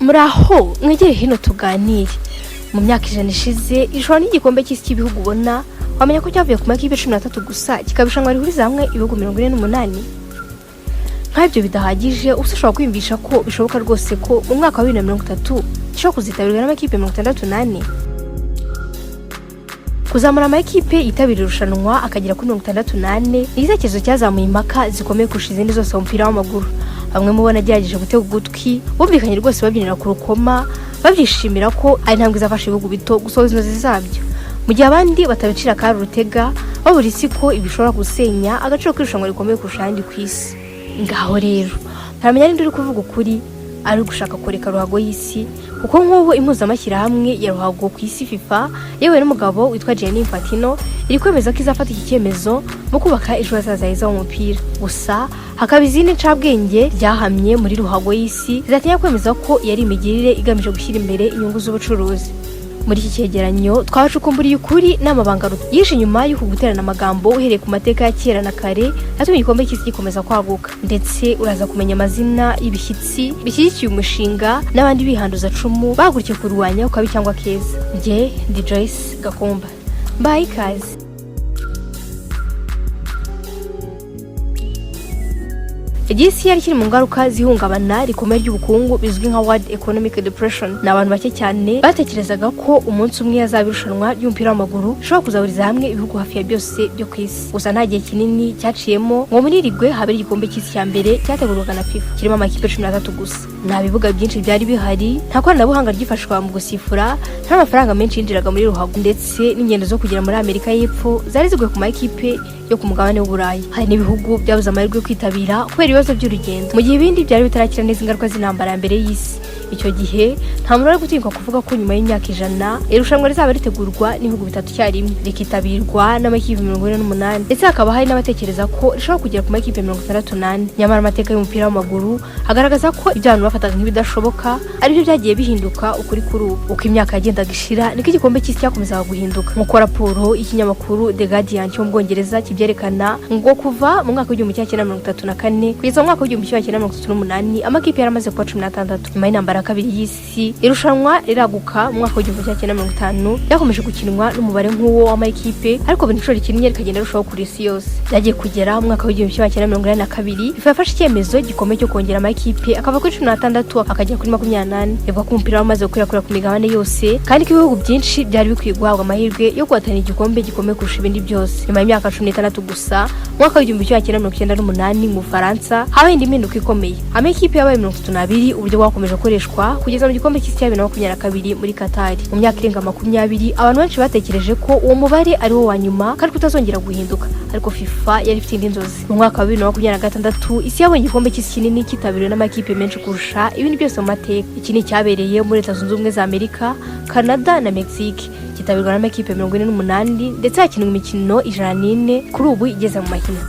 Muraho, mwegere hino tuganire. Mu myaka 100 ishize, irushanwa ry'igikombe cy'isi cy'ibihugu ubona, wamenya ko cyavuye ku makipe 13 gusa, kikaba irushanwa rihuriza hamwe ibihugu 48. Nk'ibyo bidahagije, usa ushobora kwiyumvisha ko bishoboka rwose ko mu mwaka wa 2030 gishobora kuzitabirwa n'amakipe 64. Kuzamura amakipe yitabira irushanwa akagera kuri 64 ni igitekerezo cyazamuye impaka zikomeye kurusha izindi zose mu mupira w'amaguru. Bamwe mu bo nagerageje gutega ugutwi bumvikanye rwose babyinira ku rukoma, babyishimira ko ari intambwe izafasha ibihugu bito gusohoza inzozi zabyo, mu gihe abandi batabicira akari urutega, babura isi ko ibi bishobora gusenya agaciro k'irushanwa rikomeye kurusha ayandi ku isi. Ngaho rero ntamenya ninde uri kuvuga ukuri, ari gushaka kureka ruhago y'isi, kuko nk'ubu impuzamashyirahamwe ya ruhago ku isi, FIFA, yewe n'umugabo witwa Gianni Infantino, iri kwemeza ko izafata iki cyemezo mu kubaka ejo hazaza heza h'umupira. Gusa hakaba izindi ncabwenge ryahamye muri ruhago y'isi zidatinya kwemeza ko yari imigirire igamije gushyira imbere inyungu z'ubucuruzi. Muri iki cyegeranyo twabacukumburiye ukuri n'amabanga yishe inyuma y'uku guterana amagambo, uhereye ku mateka ya kera na kare yatumye igikombe cy'isi gikomeza kwaguka, ndetse uraza kumenya amazina y'ibishyitsi bishyigikiye umushinga n'abandi bihanduza cumu bahagurukiye kurwanya ukabi cyangwa keza. Njye ndi Joyce Gakomba, mbaye ikaze. Igihe isi yari kiri mu ngaruka z'ihungabana rikomeye ry'ubukungu bizwi nka World Economic Depression, ni abantu bake cyane batekerezaga ko umunsi umwe hazaba irushanwa ry'umupira w'amaguru rishobora kuzahuriza hamwe ibihugu hafi ya byose byo ku isi. Gusa nta gihe kinini cyaciyemo ngo muri Uruguay habere igikombe cy'isi cya mbere cyategurwaga na FIFA, kirimo amakipe 13 gusa. Nta bibuga byinshi byari bihari, nta koranabuhanga ryifashishwa mu gusifura, nta mafaranga menshi yinjiraga muri ruhago, ndetse n'ingendo zo kugera muri Amerika y'Epfo zari zigoye ku makipe yo ku mugabane w'Uburayi. Hari n'ibihugu byabuze amahirwe yo kwitabira kubera ibibazo by'urugendo, mu gihe ibindi byari bitarakira neza ingaruka z'intambara ya mbere y'isi. Icyo gihe nta muntu wari gutinyuka kuvuga ko nyuma y'imyaka 100 irushanwa rizaba ritegurwa n'ibihugu bitatu icyarimwe, rikitabirwa n'amakipe 48, ndetse hakaba hari n'abatekereza ko rishobora kugera ku makipe 64. Nyamara amateka y'umupira w'amaguru agaragaza ko ibyo abantu bafataga nk'ibidashoboka aribyo byagiye bihinduka ukuri kuri ubu. Uko imyaka yagendaga ishira niko igikombe cy'isi cyakomezaga guhinduka, nk'uko raporo y'ikinyamakuru The Guardian cyo mu Bwongereza kibyerekana, ngo kuva mu mwaka wa 1934 kugeza mu mwaka wa 1938 amakipe yaramaze kuba 16. Nyuma y'intambara ya kabiri y'isi, irushanwa riraguka. Mu mwaka wa 1950 ryakomeje gukinwa n'umubare nk'uwo w'amakipe, ariko buri nshuro rikinnye rikagenda rirushaho kuri isi yose. Byagiye kugera mu mwaka wa 1982, FIFA yafashe icyemezo gikomeye cyo kongera amakipe akava kuri 16 akagera kuri 24. Ivuga ko umupira wamaze gukwirakwira ku migabane yose, kandi ko ibihugu byinshi byari bikwiye guhabwa amahirwe yo guhatanira igikombe gikomeye kurusha ibindi byose. Nyuma y'imyaka 16 gusa, mu mwaka wa 1998 mu Bufaransa habaye indi mpinduka ikomeye, amakipe yabaye 32, uburyo bwakomeje gukoreshwa kugeza mu gikombe cy'isi cya 2022 muri Katari. Mu myaka irenga 20, abantu benshi batekereje ko uwo mubare ari wo wa nyuma kandi kutazongera guhinduka, ariko FIFA yari ifite indi nzozi. Mu mwaka wa 2026 isi yabonye igikombe cy'isi kinini cyitabiriwe n'amakipe menshi kurusha ibindi byose mu mateka. Iki ni icyabereye muri Leta Zunze Ubumwe za Amerika, Canada na Mexique, cyitabirwa n'amakipe 48, ndetse hakinwa imikino 104 kuri ubu igeze mu mahina.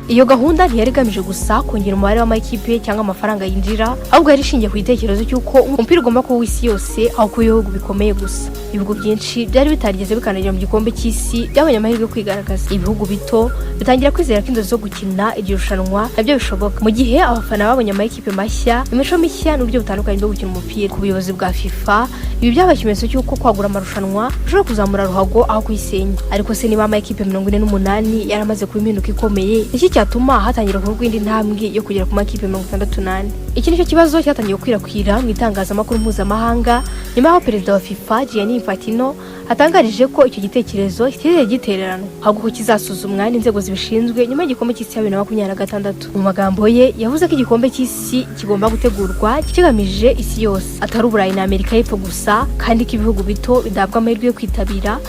Iyo gahunda ntiyari igamije gusa kongera umubare w'amakipe cyangwa amafaranga yinjira, ahubwo yari ishingiye ku gitekerezo cy'uko umupira ugomba kuba uw'isi yose aho kuba ibihugu bikomeye gusa. Ibihugu byinshi byari bitarigeze bikandagira mu gikombe cy'isi byabonye amahirwe yo kwigaragaza, ibihugu bito bitangira kwizera ko inzozi zo gukina iryo rushanwa nabyo bishoboka, mu gihe abafana babonye amakipe mashya, imico mishya n'uburyo butandukanye bwo gukina umupira. Ku buyobozi bwa FIFA, ibi byabaye ikimenyetso cy'uko kwagura amarushanwa bishobora kuzamura ruhago aho kuyisenya. Ariko se niba amakipe 48 yaramaze kuba impinduka ikomeye, iki cyatuma hatangira gukorwa indi ntambwe yo kugera ku makipe 64? Iki nicyo kibazo cyatangiye gukwirakwira mu itangazamakuru mpuzamahanga nyuma y'aho perezida wa FIFA, Gianni Infantino, atangarije ko icyo gitekerezo kitizigera gitereranwa, ahubwo ko kizasuzumwa n'inzego zibishinzwe nyuma y'igikombe cy'isi cya 2026. Mu magambo ye, yavuze ko igikombe cy'isi kigomba gutegurwa kigamije isi yose, atari Uburayi na Amerika y'Epfo gusa, kandi ko ibihugu bito bidahabwa amahirwe yo kwitabira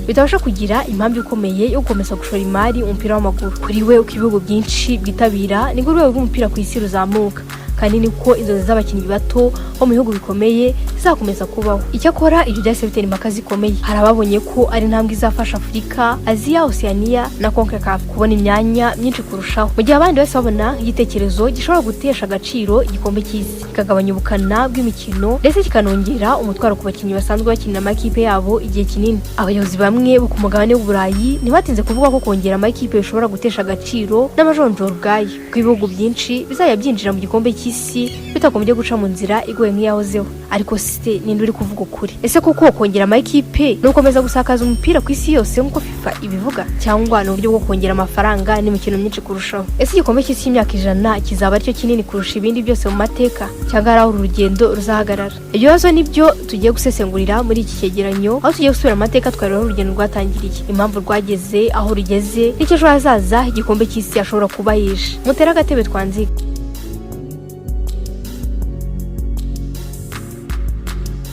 bitabasha kugira impamvu ikomeye yo gukomeza gushora imari mu mupira w'amaguru. Kuri we, uko ibihugu byinshi byitabira niko urwego rw'umupira ku isi ruzamuka, kandi niko inzozi z'abakinnyi bato bo mu bihugu bikomeye zizakomeza kubaho. Icyakora ibyo byahise bitera impaka zikomeye. Hari ababonye ko ari intambwe izafasha Afurika, Aziya, Oceania na CONCACAF kubona imyanya myinshi kurushaho, mu gihe abandi bose babona igitekerezo gishobora gutesha agaciro igikombe cy'isi, kikagabanya ubukana bw'imikino, ndetse kikanongera umutwaro ku bakinnyi basanzwe bakinira amakipe yabo igihe kinini. Abayobozi bamwe bo ku mugabane w'Uburayi ntibatinze kuvuga ko kongera amakipe bishobora gutesha agaciro n'amajonjora ubwayo, kuko ibihugu byinshi bizajya byinjira mu gikombe cy'isi. cy'isi bitagombye guca mu nzira igoye nk'iyahozeho. Ariko se ninde uri kuvuga ukuri? Ese koko kongera amakipe ni ugukomeza gusakaza umupira ku isi yose nk'uko FIFA ibivuga, cyangwa ni uburyo bwo kongera amafaranga n'imikino myinshi kurushaho? Ese igikombe cy'isi cy'imyaka 100 kizaba aricyo kinini kurusha ibindi byose mu mateka, cyangwa hari aho uru rugendo ruzahagarara? Ibyo bibazo nibyo tugiye gusesengurira muri iki cyegeranyo, aho tugiye gusubira amateka twareba aho urugendo rwatangiriye, impamvu rwageze aho rugeze, n'icyo ejo hazaza igikombe cy'isi ashobora kuba yishe. Mutere agatebe twanzike.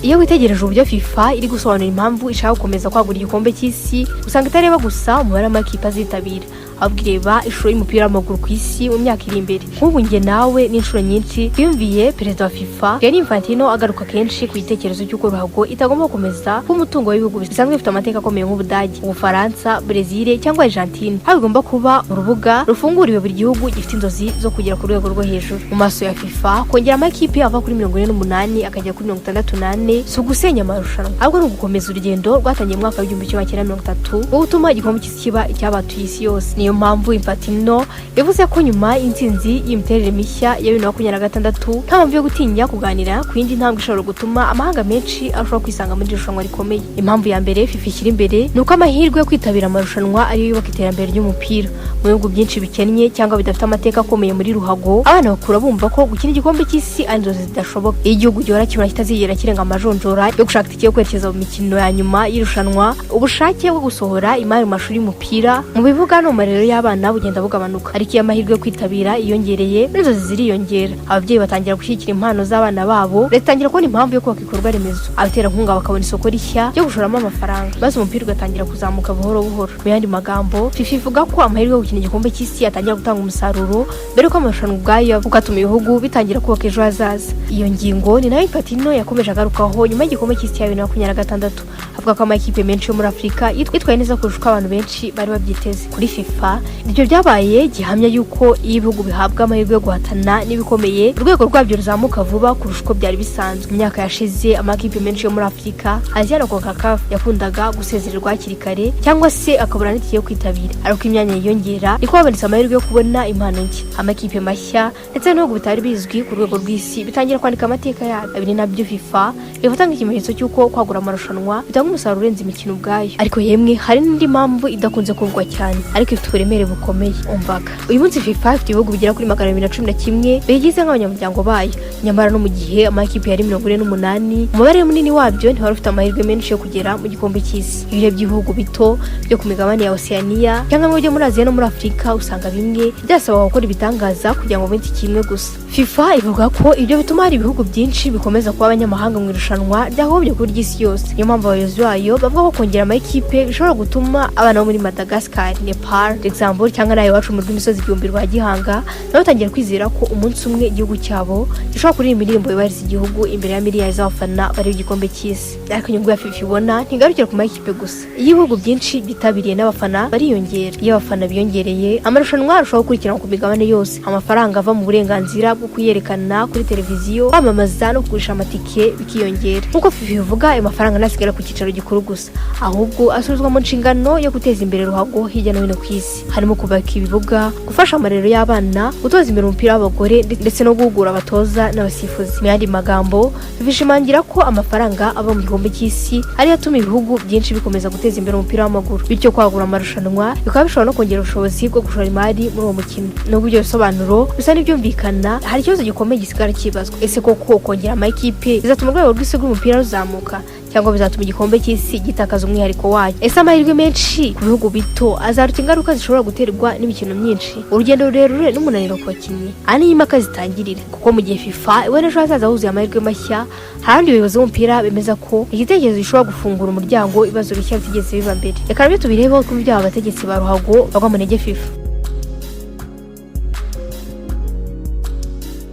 Iyo witegereje uburyo FIFA iri gusobanura impamvu ishaka gukomeza kwagura igikombe cy'isi, usanga itareba gusa umubare w'amakipe azitabira, ahubwo ireba ishusho y'umupira w'amaguru ku isi mu myaka iri imbere. Nk'ubu njye nawe n'inshuro nyinshi twiyumviye perezida wa FIFA Gianni Infantino agaruka kenshi ku gitekerezo cy'uko ruhago itagomba gukomeza kuba umutungo w'ibihugu bisanzwe bifite amateka akomeye nk'Ubudage, Ubufaransa, Brezil cyangwa Argentine, aho bigomba kuba urubuga rufunguriwe buri gihugu gifite inzozi zo kugera ku rwego rwo hejuru. Mu maso ya FIFA, kongera amakipe ava kuri 48 akajya kuri 64 si ugusenya amarushanwa, ahubwo ni ugukomeza urugendo rwatangiye mu mwaka wa 1930 wo gutuma igikombe cy'isi kiba icyabatuye isi yose. Niyo mpamvu Infantino yavuze ko nyuma y'intsinzi y'imiterere mishya ya 2026, nta mpamvu yo gutinya kuganira ku yindi ntambwe ishobora gutuma amahanga menshi arushaho kwisanga muri iri rushanwa rikomeye. Impamvu ya mbere FIFA ishyira imbere ni uko amahirwe yo kwitabira amarushanwa ariyo yubaka iterambere ry'umupira. Mu bihugu byinshi bikennye cyangwa bidafite amateka akomeye muri ruhago, abana bakura bumva ko gukina igikombe cy'isi ari inzozi zidashoboka. Iyo igihugu gihora kibona kitazigera kirenga amajonjora yo gushaka itike yo kwerekeza mu mikino ya nyuma y'irushanwa, ubushake bwo gusohora imari mu mashuri y'umupira, mu bibuga no mu marerero y'abana bugenda bugabanuka. Ariko iyo amahirwe yo kwitabira yiyongereye, n'inzozi ziriyongera. Ababyeyi batangira gushyigikira impano z'abana babo, leta itangira kubona impamvu yo kubaka ibikorwa remezo, abaterankunga bakabona isoko rishya ryo gushoramo amafaranga, maze umupira ugatangira kuzamuka buhoro buhoro. Mu yandi magambo, FIFA ivuga ko amahirwe yo gukina igikombe cy'isi atangira gutanga umusaruro mbere y'uko amarushanwa ubwayo, kuko atuma ibihugu bitangira kubaka ejo hazaza. Iyo ngingo ni nayo Infantino yakomeje agarukaho nyuma y'igikombe cy'isi cya 2026, avuga ko amakipe menshi yo muri Afurika yitwaye neza kurusha uko abantu benshi bari babyiteze. Kuri FIFA, ibyo byabaye gihamya y'uko iyo ibihugu bihabwa amahirwe yo guhatana n'ibikomeye, urwego rwabyo ruzamuka vuba kurusha uko byari bisanzwe. Mu myaka yashize, amakipe menshi yo muri Afurika, Aziya na CONCACAF yakundaga gusezererwa hakiri kare cyangwa se akabura n'itike yo kwitabira. Ariko imyanya yiyongera, niko habonetse amahirwe yo kubona impano nshya, amakipe mashya ndetse n'ibihugu bitari bizwi ku rwego rw'isi bitangira kwandika amateka yabyo. Ibi ni nabyo FIFA bifata nk'ikimenyetso cy'uko kwagura amarushanwa bitanga umusaruro urenze imikino ubwayo. Ariko yemwe, hari n'indi mpamvu idakunze kuvugwa cyane ariko ifite uburemere bukomeye. Umvaga, uyu munsi FIFA ifite ibihugu bigera kuri 211 bigize nk'abanyamuryango bayo. Nyamara no mu gihe amakipe yari 48, umubare munini wabyo ntiwari ufite amahirwe menshi yo kugera mu gikombe cy'isi. Iyo urebye ibihugu bito byo ku migabane ya Oceania cyangwa mu byo muri Aziya no muri Afurika, usanga bimwe byasaba gukora ibitangaza kugira ngo babone kimwe gusa. FIFA ivuga ko ibyo bituma hari ibihugu byinshi bikomeza kuba abanyamahanga mu irushanwa ryagombye kuba iry'isi yose. Niyo mpamvu abayobozi bayo bavuga ko kongera amakipe bishobora gutuma abana bo muri Madagascar, Nepal, Luxembourg cyangwa nawe iwacu mu rw'imisozi igihumbi rwa Gihanga nabo batangira kwizera ko umunsi umwe igihugu cyabo gishobora kuririmba indirimbo yubahiriza igihugu imbere ya miliyari z'abafana bareba igikombe cy'isi. Ariko inyungu ya FIFA ibona ntigarukira ku makipe gusa. Iyo ibihugu byinshi byitabiriye, n'abafana bariyongera. Iyo abafana biyongereye, amarushanwa arushaho gukurikiranwa ku migabane yose. Amafaranga ava mu burenganzira bwo kuyerekana kuri televiziyo, kwamamaza no kugurisha amatike bikiyongera. Nk'uko FIFA ivuga, ayo mafaranga ntasigara ku cyicaro gikuru gusa, ahubwo asubizwa mu nshingano yo guteza imbere ruhago hirya no hino ku isi, harimo kubaka ibibuga, gufasha amarerero y'abana, gutoza imbere umupira w'abagore ndetse no guhugura abatoza n'abasifuzi. Mu yandi magambo, bishimangira ko amafaranga ava mu gikombe cy'isi ariyo atuma ibihugu byinshi bikomeza guteza imbere umupira w'amaguru, bityo kwagura amarushanwa bikaba bishobora no kongera ubushobozi bwo gushora imari muri uwo mukino. Nubwo ibyo bisobanuro bisa n'ibyumvikana, hari ikibazo gikomeye gisigara kibazwa: ese koko kongera amakipe bizatuma urwego rw'isi rw'umupira ruzamuka, cyangwa bizatuma igikombe cy'isi gitakaza umwihariko wayo? Ese amahirwe menshi ku bihugu bito azaruta ingaruka zishobora guterwa n'imikino myinshi, urugendo rurerure n'umunaniro ku bakinnyi? Aha niho impaka zitangirira, kuko mu gihe FIFA ibona ejo hazaza huzuye amahirwe mashya, hari abandi bayobozi b'umupira bemeza ko igitekerezo gishobora gufungura umuryango ibibazo bishya bitigeze biba mbere. Reka nabyo tubirebeho, twumve iby'aba bategetsi ba ruhago bagwa mu ntege FIFA.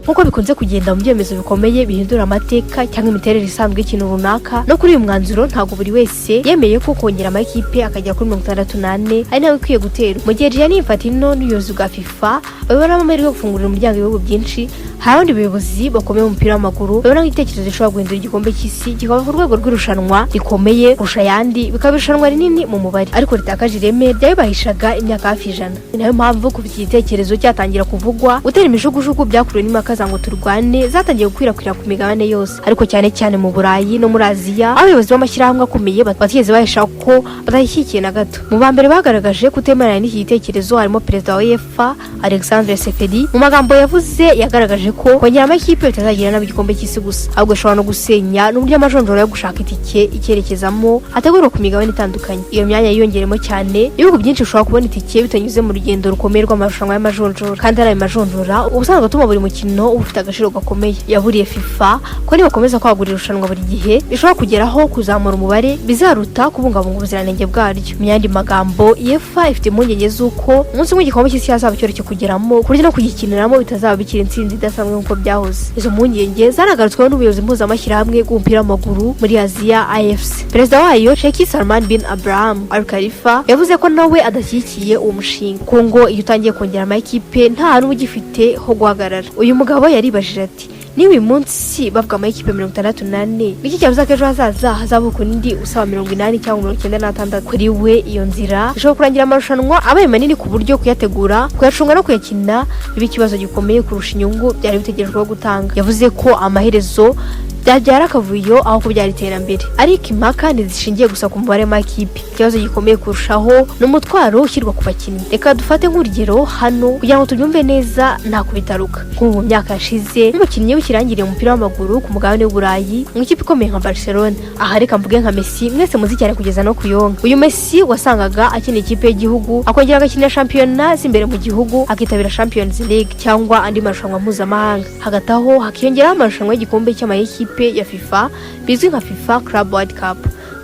Nk'uko bikunze kugenda mu byemezo bikomeye bihindura amateka cyangwa imiterere isanzwe y'ikintu runaka, no kuri uyu mwanzuro ntabwo buri wese yemeye ko kongera amakipe akagera kuri 64 ari nawe ikwiye guterwa. Mu gihe Gianni Infantino n'ubuyobozi bwa FIFA babibonamo amahirwe yo gufungurira umuryango ibihugu byinshi, hari abandi bayobozi bakomeye mu mupira w'amaguru babona nk'igitekerezo gishobora guhindura igikombe cy'isi kikaba ku rwego rw'irushanwa rikomeye kurusha ayandi, bikaba irushanwa rinini mu mubare ariko ritakaje ireme ryayubahishaga imyaka hafi 100. Ni nayo mpamvu kuva iki gitekerezo cyatangira kuvugwa, gutera imijugujugu byakuruwe n'impaka. impinduka za ngo turwane zatangiye gukwirakwira ku migabane yose, ariko cyane cyane mu Burayi no muri Aziya, aho abayobozi b'amashyirahamwe akomeye batigeze bahisha ko badashyigikiye na gato. Mu ba mbere bagaragaje kutemeranya n'iki gitekerezo harimo perezida wa UEFA, Alexandre Ceferin. Mu magambo yavuze, yagaragaje ko kongera amakipe bitazagira nabi igikombe cy'isi gusa, ahubwo bishobora no gusenya n'uburyo amajonjora yo gushaka itike icyerekezamo ategurwa ku migabane itandukanye. Iyo myanya yiyongeremo cyane, ibihugu byinshi bishobora kubona itike bitanyuze mu rugendo rukomeye rw'amarushanwa y'amajonjora, kandi ari ayo majonjora ubusanzwe atuma buri mukino uba ufite agaciro gakomeye. Yaburiye FIFA ko nibakomeza kwagura irushanwa buri gihe, bishobora kugeraho kuzamura umubare bizaruta kubungabunga ubuziranenge bwaryo. Mu yandi magambo, UEFA ifite impungenge z'uko umunsi umwe igikombe cy'isi cyazaba cyoroshye kugeramo, ku buryo no kugikiniramo bitazaba bikiri intsinzi idasanzwe nk'uko byahoze. Izo mpungenge zanagarutsweho n'ubuyobozi mpuzamashyirahamwe bw'umupira w'amaguru muri Aziya, AFC. Perezida wayo, Sheikh Salman bin Abraham Al Khalifa, yavuze ko nawe adashyigikiye uwo mushinga, ko ngo iyo utangiye kongera amakipe nta hantu uba ugifite ho guhagarara. Uyu mugabo yaribajije ati: "Niba uyu munsi bavuga amakipe 64, niki cyabuza ko ejo hazaza hazavuka undi usaba 80 cyangwa 96?" Kuri we, iyo nzira ishobora kurangira amarushanwa abaye manini ku buryo kuyategura, kuyacunga no kuyakina biba ikibazo gikomeye kurusha inyungu byari bitegerejweho gutanga. Yavuze ko amaherezo byabyara akavuyo aho kubyara iterambere. Ariko impaka ntizishingiye gusa ku mubare w'amakipe. Ikibazo gikomeye kurushaho ni umutwaro ushyirwa ku bakinnyi. Reka dufate nk'urugero hano kugira ngo tubyumve neza nta kubitaruka. Nk'ubu mu myaka yashize, nk'umukinnyi w'ikirangirire umupira w'amaguru ku mugabane w'Uburayi mu ikipe ikomeye nka Barcelona, aha reka mvuge nka Messi mwese muzi cyane kugeza no kuyonga, uyu Messi wasangaga akina ikipe y'igihugu, akongera agakinira shampiyona z'imbere mu gihugu, akitabira Champions League cyangwa andi marushanwa mpuzamahanga. Hagati aho hakiyongeraho amarushanwa y'igikombe cy'amakipe ya FIFA bizwi nka FIFA Club World Cup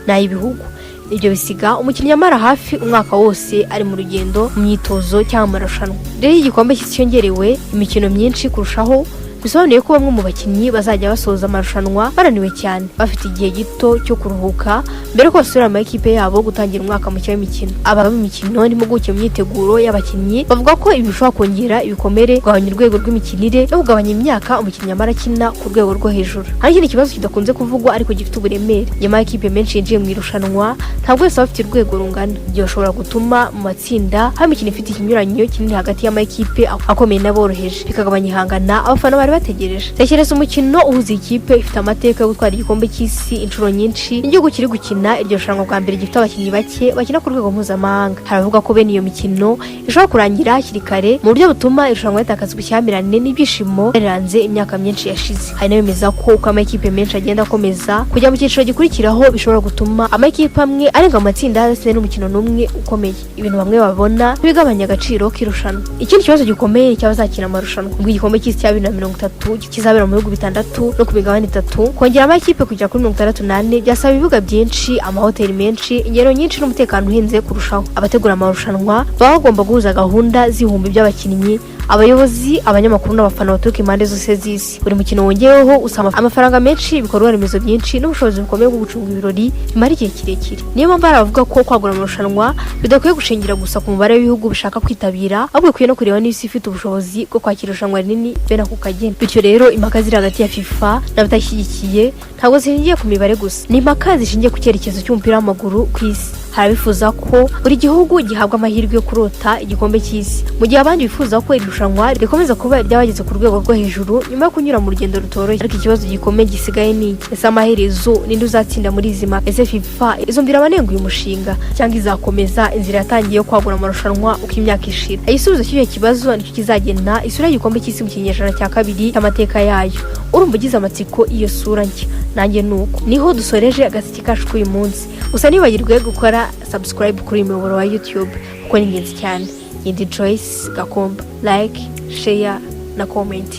n'ay'ibihugu. Ibyo bisiga umukinnyi amara hafi umwaka wose ari mu rugendo, mu myitozo cyangwa amarushanwa. Rero iyo igikombe cy'isi cyongerewe imikino myinshi kurushaho, bisobanuye ko bamwe mu bakinnyi bazajya basoza amarushanwa bananiwe cyane, bafite igihe gito cyo kuruhuka mbere ko basubira mu makipe yabo gutangira umwaka mushya w'imikino. Aba b'imikino n'impuguke mu myiteguro y'abakinnyi bavuga ko ibi bishobora kongera ibikomere, kugabanya urwego rw'imikinire no kugabanya imyaka umukinnyi amara akina ku rwego rwo hejuru. Hari ikindi kibazo kidakunze kuvugwa ariko gifite uburemere. Nyuma y'ikipe menshi yinjiye mu irushanwa, ntabwo wese aba afite urwego rungana. Ibyo bishobora gutuma mu matsinda haba imikino ifite ikinyuranyo kinini hagati y'amakipe akomeye n'aboroheje, bikagabanya ihangana abafana bari bategereje. Tekereza umukino uhuza ikipe ifite amateka yo gutwara igikombe cy'isi inshuro nyinshi n'igihugu kiri gukina iryo rushanwa bwa mbere gifite abakinnyi bake bakina ku rwego mpuzamahanga. Hari abavuga ko bene iyo mikino ishobora kurangira hakiri kare mu buryo butuma irushanwa ritakaza ubushyamirane n'ibyishimo biranze imyaka myinshi yashize. Hari n'abemeza ko uko amakipe menshi agenda akomeza kujya mu cyiciro gikurikiraho, bishobora gutuma amakipe amwe arenga amatsinda adatsinze n'umukino n'umwe ukomeye, ibintu bamwe babona nk'ibigabanya agaciro k'irushanwa. Ikindi kibazo gikomeye cy'abazakina amarushanwa: ubwo igikombe cy'isi cya 2030 kizabera mu bihugu bitandatu no ku migabane itatu, kongera amakipe kugera kuri 64 byasaba ibibuga byinshi, amahoteli menshi, ingero nyinshi n'umutekano uhenze kurushaho. Abategura amarushanwa baba bagomba guhuza gahunda z'ibihumbi by'abakinnyi, abayobozi, abanyamakuru n'abafana baturuka impande zose z'isi. Buri mukino wongeweho usaba amafaranga menshi, ibikorwa remezo byinshi n'ubushobozi bukomeye bwo gucunga ibirori bimara igihe kirekire. Niyo mpamvu hari abavuga ko kwagura amarushanwa bidakwiye gushingira gusa ku mubare w'ibihugu bishaka kwitabira, ahubwo bikwiye no kureba niba isi ifite ubushobozi bwo kwakira irushanwa rinini bene ako kageni. Bityo rero, impaka ziri hagati ya FIFA n'abatashyigikiye ntabwo zishingiye ku mibare gusa, ni impaka zishingiye ku cyerekezo cy'umupira w'amaguru ku isi. Hari abifuza ko buri gihugu gihabwa amahirwe yo kurota igikombe cy'isi, mu gihe abandi bifuza ko iri rushanwa rikomeza kuba iry'abageze ku rwego rwo hejuru nyuma yo kunyura mu rugendo rutoroshye. Ariko ikibazo gikomeye gisigaye ni iki: ese amaherezo ninde uzatsinda muri izi mpaka? Ese FIFA izumvira abanenga uyu mushinga, cyangwa izakomeza inzira yatangiye yo kwagura amarushanwa uko imyaka ishira? Igisubizo cy'icyo kibazo nicyo kizagena isura y'igikombe cy'isi mu kinyejana cya kabiri cy'amateka yayo. Urumva ugize amatsiko iyo sura nshya? Nanjye nuko. Niho dusoreje agaseke kacu k'uyu munsi. Gusa ntibagirwe gukora subscribe kuri uyu muyoboro wa YouTube kuko ni ingenzi cyane. Yindi Joyce Gakomba. Like, share na comment.